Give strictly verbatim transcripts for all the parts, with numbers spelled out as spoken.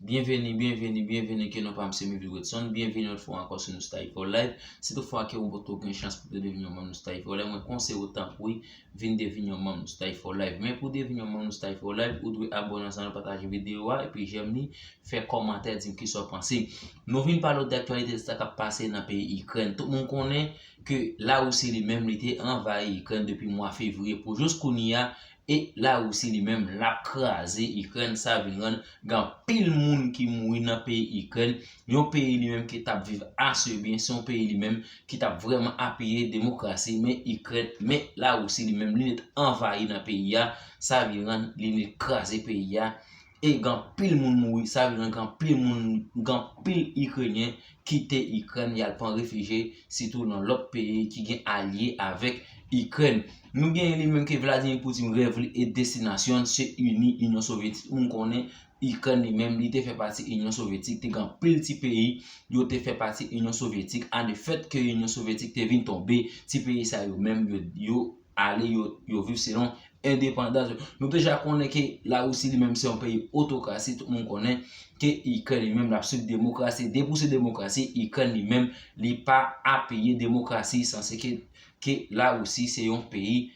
Byenveni, byenveni, byenveni ke non pa m se Mivil Wetson. Byenveni yon lòt fwa ankò sou Nou Style for Life. Si toutfwa ke ou poko gen chans pou te devni yon manm Nou Style for Life, mwen konseye w tanpri vin devni yon manm Nou Style for Life. Men pou devni yon manm Nou Style for Life, ou dwe abòne, pataje videyo a, epi jèm li, fè kòmantè, di m kisa w panse. Nou vin pale w de aktyalite de sa k ap pase nan peyi Ikrèn. Tout moun konnen ke Larisi li menm li te anvayi Ikrèn depi mwa fevriye pou jous kounye a, e Larisi li menm l ap kraze Ikrèn, sa vin rann gen anpil moun ki mouri nan peyi Ikrèn, yon peyi li menm ki t ap viv ase byen, se yon peyi li menm ki t ap vrèman apiye demokrasi, men Ikrèn, men Larisi li menm li nèt anvayi nan peyi a, sa vin rann li nèt kraze peyi a, e gen anpil moun mouri, sa vin rann gen anpil moun, gen anpil Ikrenyen kite Ikrèn, y al pran refijye, sitou nan lòt peyi ki gen alye avèk Ikrèn. Nou genyen li menm ke Vladimir Putin rèv li e destinasyon se ini Inyon Sovyetik. Moun konnen Ikrèn li menm li te fè pati Inyon Sovyetik, te gen anpil ti peyi yo te fè pati Inyon Sovyetik. A de fèt ke Inyon Sovyetik te vin tonbe, ti peyi sa yo menm yo, yo ale, yo, yo viv selon endepandans yo. Nou deja konnen ke Larisi li menm se yon peyi otokrasi, tout moun konnen ke Ikrèn li menm l ap swiv demokrasi. Depi w swiv demokrasi, Ikrèn li menm li pa apiye demokrasi, sanse ke, ke Larisi se yon peyi,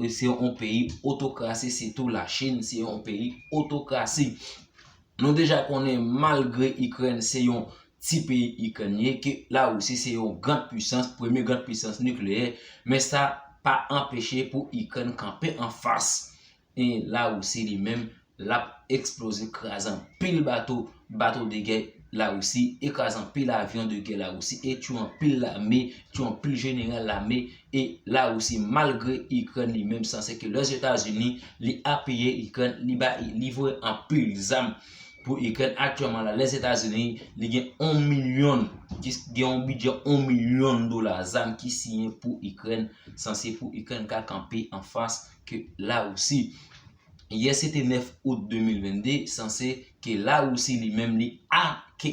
se yon peyi otokrasi, sitou Lachin se yon peyi otokrasi. Nou deja konnen malgre Ikrèn se yon ti peyi Ikrèn ye, ke Larisi se yon grand pwisans, premye grand pwisans nikleyè, men sa pa anpeche pou Ikrèn kanpe anfas e Larisi li menm l ap eksploze, kraze anpil bato, bato de gè Larisi, e kraze anpil avyon de gè Larisi, e tchwe anpil lame, tchwe anpil jeneral lame e Larisi, malgre Ikrèn li menm sanse ke Lèzetazini li apiye Ikrèn, li ba, li voye anpil zam pou Ikrèn. Aktyèlman la, Lèzetazini li gen yon milyon, ki gen yon bidjè yon milyon dola zam ki siyen pou Ikrèn, sanse pou Ikrèn ka kanpe anfas ke Larisi. Yè se te nèf out de mil vennde, sanse ke Larisi li menm li a, ke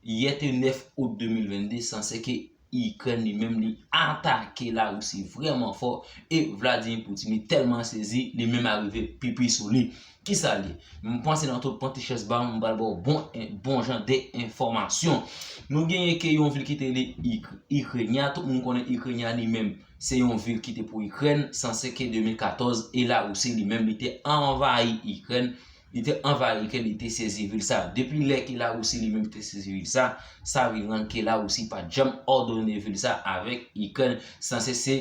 yè te nèf out de mil vennde, sanse ke Ikrèn li menm li atake Larisi vrèman fò, e Vladimir Putin li tèlman sezi, li menm arive pipi sou li. Kisa l ye? M panse nan tout pran ti chèz ba m, m pral ba w bon, bon jan de enfòmasyon. Nou genyen ke yon vil ki te rele Ik-, Ikrenya, tout moun konnen Ikrenya li menm se yon vil ki te pou Ikrèn, sanse ke de mil katòz, e Larisi li menm li te anvayi Ikrèn, li te anvayi Ikrèn, li te sezi vil sa. Depi lè ke Larisi li menm te sezi vil sa, sa vin rann ke Larisi pa t janm òdone vil sa avèk Ikrèn, sanse se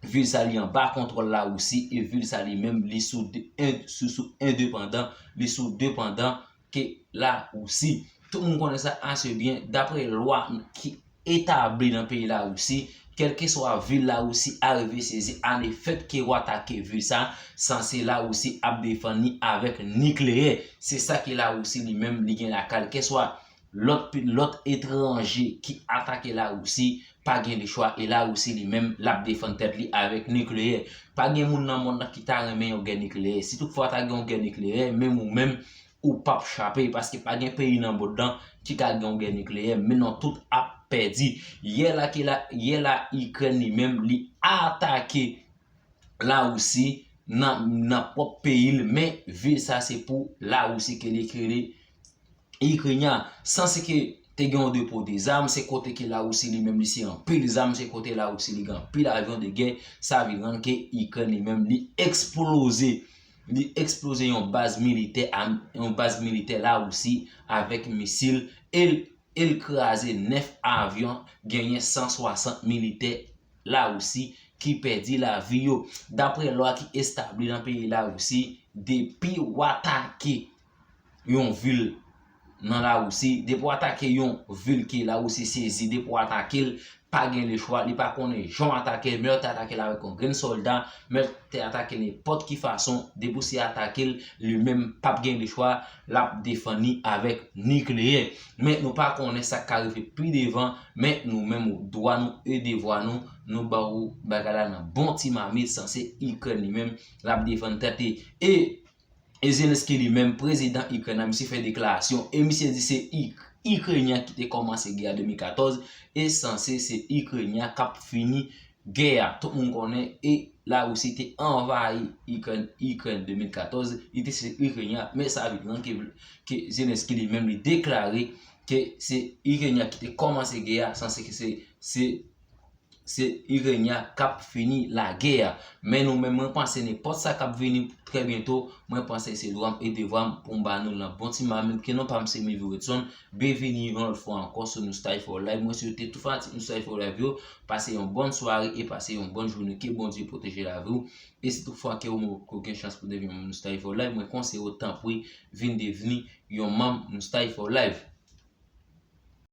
vil sa li anba kontwòl Larisi, e vil sa li menm li sou de, en, sou, sou endepandan, li sou depandan ke Larisi. Tout moun konnen sa ase byen, daprè lwa ki etabli nan peyi Larisi, kèlkeswa vil Larisi arive sezi, a de fèt ke w atake vil sa, sanse Larisi ap defann li avèk nikleyè. Se sa ke Larisi li menm li gen lakay, kèlkeswa lòt pe-, lòt etranje ki atake Larisi, pa gen lechwa, e Larisi li menm l ap defann tèt li avèk nikleyè. Pa gen moun nan mond nan ki ta renmen yon gè nikleyè. Si toutfwa ta gen yon gè nikleyè, menm ou menm, ou p ap chape, paske pa gen peyi nan mond lan ki ka gen yon gè nikleyè, men nou tout ap pèdi. Yè la ke la, yè la Ikrèn li menm li atake Larisi nan, nan pwòp peyi l, men vil sa se pou Larisi ke li, ke li Ikrenya, sanse ke te gen yon depo de zam, se kote ke Larisi li menm li se anpil zam, se kote Larisi li gen anpil avyon de gè, sa vin rann ke Ikrèn li menm li eksploze. Li eksploze yon baz militè, yon baz militè Larisi avèk misil, e l, e l kraze nèf avyon, genyen san swasant militè Larisi ki pèdi lavi yo. Daprè lwa ki establi nan peyi Larisi, depi w atake yon vil nan Larisi, depi w atake yon vil ke Larisi sezi, depi w atake l, pa gen lechwa, li pa konnen jan w atake l, men w te atake l avèk yon grenn sòlda, men w te atake l nenpòt ki fason, depi w se atake l, li menm p ap gen lechwa, l ap defann li avèk nikleyè. Men nou pa konnen sa k ka rive pi devan, men nou menm dwa nou e devwa nou, nou ba ou bagay la nan bon ti mamit, sanse Ikrèn li menm, l ap defann tèt li. E E Zelensky li menm, prezidan Ikrèn nan, misye fè deklarasyon e misye di se Ik-, Ikrenyen ki te kòmanse gè a de mil katòz, e sanse se Ikrenyen k ap fini gè a. Tout moun konnen e Larisi te anvayi Ikrèn, Ikrèn de mil katòz, li te se Ikrenya, men sa vin ranke ke Zelensky li menm li deklare ke se Ikrenya ki te kòmanse gè a, sanse ke se, se, se Ikrenya k ap fini lagè a. Men nou menm, mwen panse nenpòt sa k ap vini trè byento, mwen panse se dwa m e devwa m pou m ba nou lan bon ti mamit. Ke non pa m se Mivi Redson. Byenvini yon lòt fwa ankò sou Nou Style for Life. Mwen swete tout fanatik Nou Style for Life yo pase yon bòn sware e pase yon bòn jounen. Ke Bondye pwoteje lavi w. E si tout fwa ke ou poko gen chans pou devni yon manm Nou Style for Life, mwen konseye w tanpri vin devni yon manm Nou Style for Life.